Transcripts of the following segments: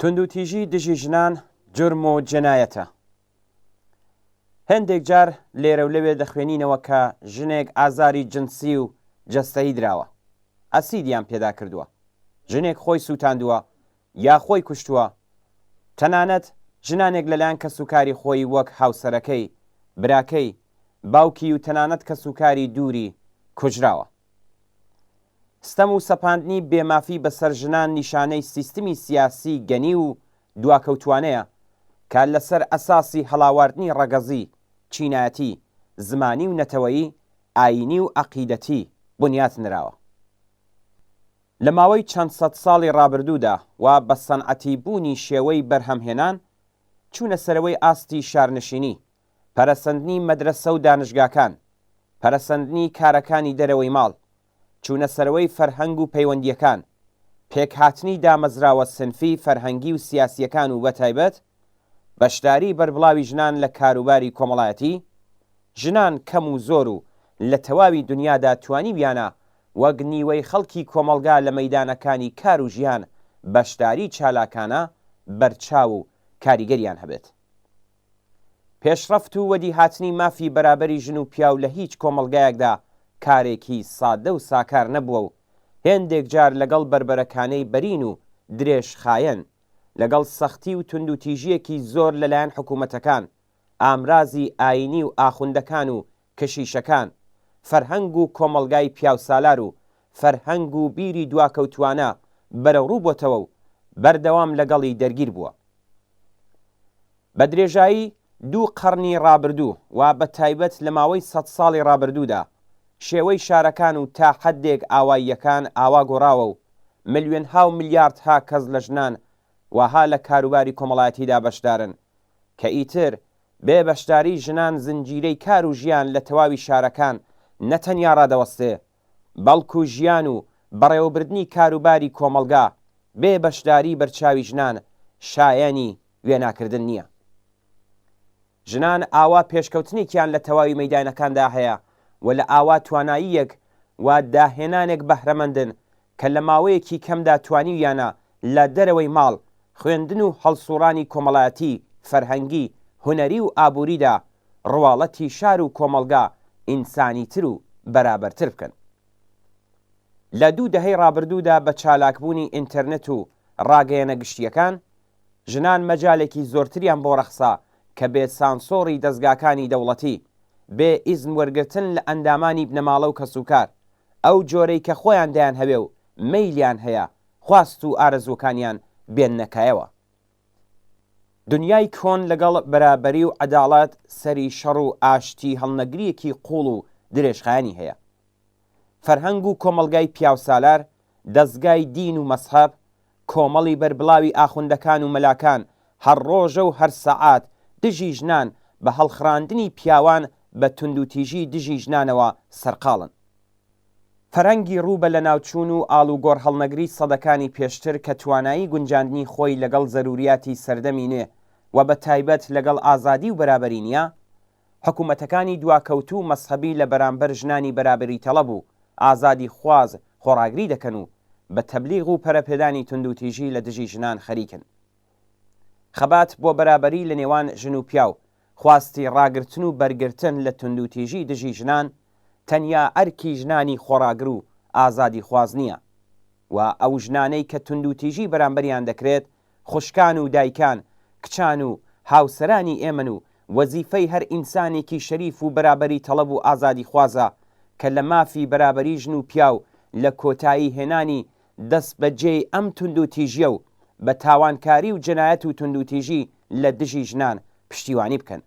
توندوتیژی دژی ژنان جورم و جەنایەتە. هێندێک جار لێرە و لەوێ دەخوێنینەوە کە ژنێک ئازاری جنسی و جەستەیی دراوە، ئەسیدیان پێدا کردووە، ژنێک خۆی سووتاندووە یا خۆی کوشتووە، تەنانەت ژنانێک لەلایەن کەسوکاری خۆی وەک هاوسەرەکەی، براکەی، باوکی و تەنانەت کەسوکاری دووری کوژراوە. ستەم و سەپاندنی بێ مافی بەسەر ژنان نیشانەی سیستمی سیاسی گەنیو و دواکەوتوانەیە کە لەسەر ئەساسی هەڵاواردنی ڕەگەزی، چینایەتی، زمانی و نەتەوەیی، ئایینی و عەقیدەتی بنیات نراوە. لە ماوەی چەند سەد ساڵی ڕابردوودا و بە سەنعەتی بوونی شێوەی بەرهەمهێنان، چوونە سەرەوەی ئاستی شارنشینی، پەرەسەندنی مەدرەسە و دانشگاکان، پەرەسەندنی کارەکانی دەرەوەی ماڵ، چوونەسەرەوەی فەرهەنگ و پەیوەندییەکان، پێکهاتنی دامەزراوە سنفی، فەرهەنگی و سیاسییەکان و بەتایبەت بەشداریی بەربڵاوی ژنان لە کاروباری کۆمەڵایەتی، ژنان کەم و زۆر و لە تەواوی دنیادا توانیویانە وەک نیوەی خەڵکی کۆمەڵگا لە مەیدانەکانی کار و ژیان بەشداریی چالاکانە، بەرچاو و کاریگەریان هەبێت. پێشڕەفت و وەدیهاتنی مافی بەرابەری ژن و پیاو لە هیچ کۆمەڵگایەکدا کارێکی سادە و ساکار نەبووە و هێندێک جار لەگەڵ بەربەرەکانێی بەرین و درێژخایەن لەگەڵ سەختی و توندوتیژییەکی زۆر لەلایەن حکوومەتەکان، ئامرازی ئایینی و ئاخوندەکان و کەشیشەکان، فەرهەنگ و کۆمەڵگای پیاوسالار و فەرهەنگ و بیری دواکەوتووانە بەرەوڕوو بۆتەوە و بەردەوام لەگەڵی دەرگیر بووە. بە درێژایی دوو قەڕنی ڕابردوو و بە تایبەت لە ماوەی سەت ساڵی ڕابردوودا شێوەی شارەکان و تا حەدێک ئاواییەکان ئاوا گۆڕاوە و ملیۆنها و ملیاردها کەس لە ژنان واها لە کاروباری کۆمەڵایەتیدا بەشدارن کە ئیتر بێ بەشداری ژنان زنجیرەی کار و ژیان لە تەواوی شارەکان نە تەنیا ڕادەوەستێ بەڵکو ژیان و بەڕێوەبردنی کاروباری کۆمەڵگا بێ بەشداری بەرچاوی ژنان شایەنی وێناکردن نییە. ژنان ئاوا پێشکەوتنێکیان لە تەواوی مەیدانەکاندا هەیە و لە ئاوا تواناییەک و داهێنانێک بەهرەمەندن کە لە ماوەیەکی کەمدا توانیویانە لە دەرەوەی ماڵ، خوێندن و هەڵسوڕانی کۆمەڵایەتی، فەرهەنگی، هونەری و ئابووریدا ڕواڵەتی شار و کۆمەڵگا ئینسانیتر و بەرابەرتر بکەن. لە دوو دەهەی ڕابردوودا بە چالاکبوونی ئینتەرنێت و ڕاگەیەنە گشتییەکان، ژنان مەجالێکی زۆرتریان بۆ ڕەخسا کە بێ سانسۆڕی دەزگاکانی دەوڵەتی، بێ ئیزن وەرگرتن لە ئەندامانی بنەماڵە و کەسوکار، ئەو جۆرەی کە خۆیان دەیانهەوێ و مەیلیان هەیە، خواست و ئارەزووەکانیان بێننە کایەوە. دنیای کۆن لەگەڵ بەرابەری و عەداڵەت سەری شەڕ و ئاشتی هەڵنەگرییەکی قووڵ و درێژخایەنی هەیە. فەرهەنگ و کۆمەڵگای پیاوسالار، دەزگای دین و مەزهەب، کۆمەڵی بەربڵاوی ئاخوندەکان و مەلاکان هەر ڕۆژە و هەر سەعات دژی ژنان بە هەڵخڕاندنی پیاوان بە توندوتیژی دژی ژنانەوە سەرقاڵن. فەرهەنگی ڕوو بە لەناوچوون و ئاڵوگۆڕهەڵنەگری سەدەکانی پێشتر کە توانایی گونجاندنی خۆی لەگەڵ زەروریاتی سەردەمی نوێ و بە تایبەت لەگەڵ ئازادی و بەرابەری نییە، حکومەتەکانی دواکەوتوو و مەزهەبی لە بەرامبەر ژنانی بەرابەریتەڵەب و ئازادیخواز خۆڕاگری دەکەن و بە تەبلیغ و پەرەپێدانی توندوتیژی لە دژی ژنان خەریکن. خەبات بۆ بەرابەری لە نێوان ژن و پیاو، خواستی ڕاگرتن و بەرگرتن لە توندوتیژی دژی ژنان، تەنیا ئەرکی ژنانی خۆڕاگر و ئازادیخواز نییە و ئەو ژنانەی کە توندوتیژی بەرامبەریان دەکرێت خوشکان و دایکان، کچان و هاوسەرانی ئێمەن و وەزیفەی هەر ئینسانێکی شەریف و بەرابەری تەڵەب و ئازادیخوازە کە لە مافی بەرابەری ژن و پیاو لە کۆتایی هێنانی دەستبەجێی ئەم توندوتیژیە و بە تاوانکاری و جەنایەت و توندوتیژی لە دژی ژنان پشتیوانی بکەن.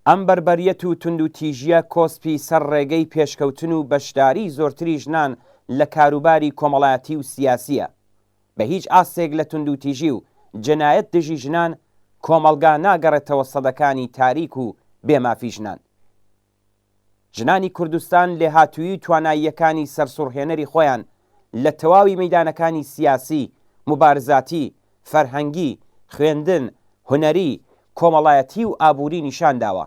ئەم بەربەریەت و توندوتیژیە کۆسپی سەر ڕێگەی پێشکەوتن و بەشداری زۆرتری ژنان لە کاروباری کۆمەڵایەتی و سیاسیە. بە هیچ ئاستێک لە توندوتیژی و جەنایەت دژی ژنان کۆمەڵگا ناگەڕێتەوە سەدەکانی تاریک و بێ مافی ژنان. ژنانی کوردستان لێهاتوویی و تواناییەکانی سەرسوڕهێنەری خۆیان لە تەواوی مەیدانەکانی سیاسی، موبارزاتی، فەرهەنگی، خوێندن، هونەری، کۆمەڵایەتی و ئابووری نیشان داوە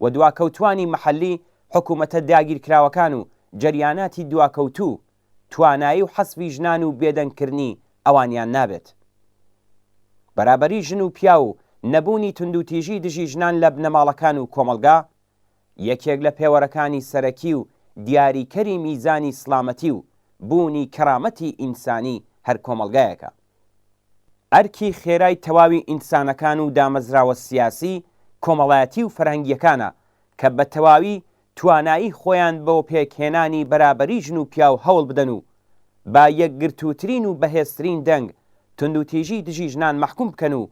و دواکەوتووانی مەحەلی حکوومەتە داگیرکراوەکان و جەریاناتی دواکەوتوو توانایی و حەسفی ژنان و بێدەنگکردنی ئەوانیان نابێت. بەرابەری ژن و پیاو و نەبوونی توندوتیژی دژی ژنان لە بنەماڵەکان و کۆمەڵگا، یەکێک لە پێوەرەکانی سەرەکی و دیاریکەری میزانی سڵامەتی و بوونی کەرامەتی ئینسانی هەر کۆمەڵگایەکە. ئەرکی خێرای تەواوی ئینسانەکان و دامەزراوە سیاسی، کۆمەڵایەتی و فەرهەنگییەکانە کە بە تەواوی توانایی خۆیان بۆ پێکهێنانی بەرابەری ژن و پیاو هەوڵ بدەن و بە یەکگرتووترین و بەهێزترین دەنگ توندوتیژی دژی ژنان مەحکوم بکەن و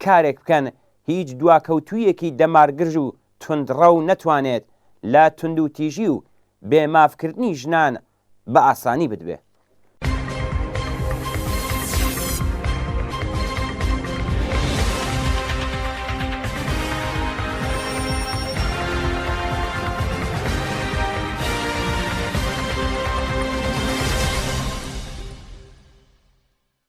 کارێک بکەن هیچ دواکەوتوویەکی دەمارگرژ و توندڕەو نەتوانێت لە توندوتیژی و بێ مافکردنی ژنان بە ئاسانی بدوێ.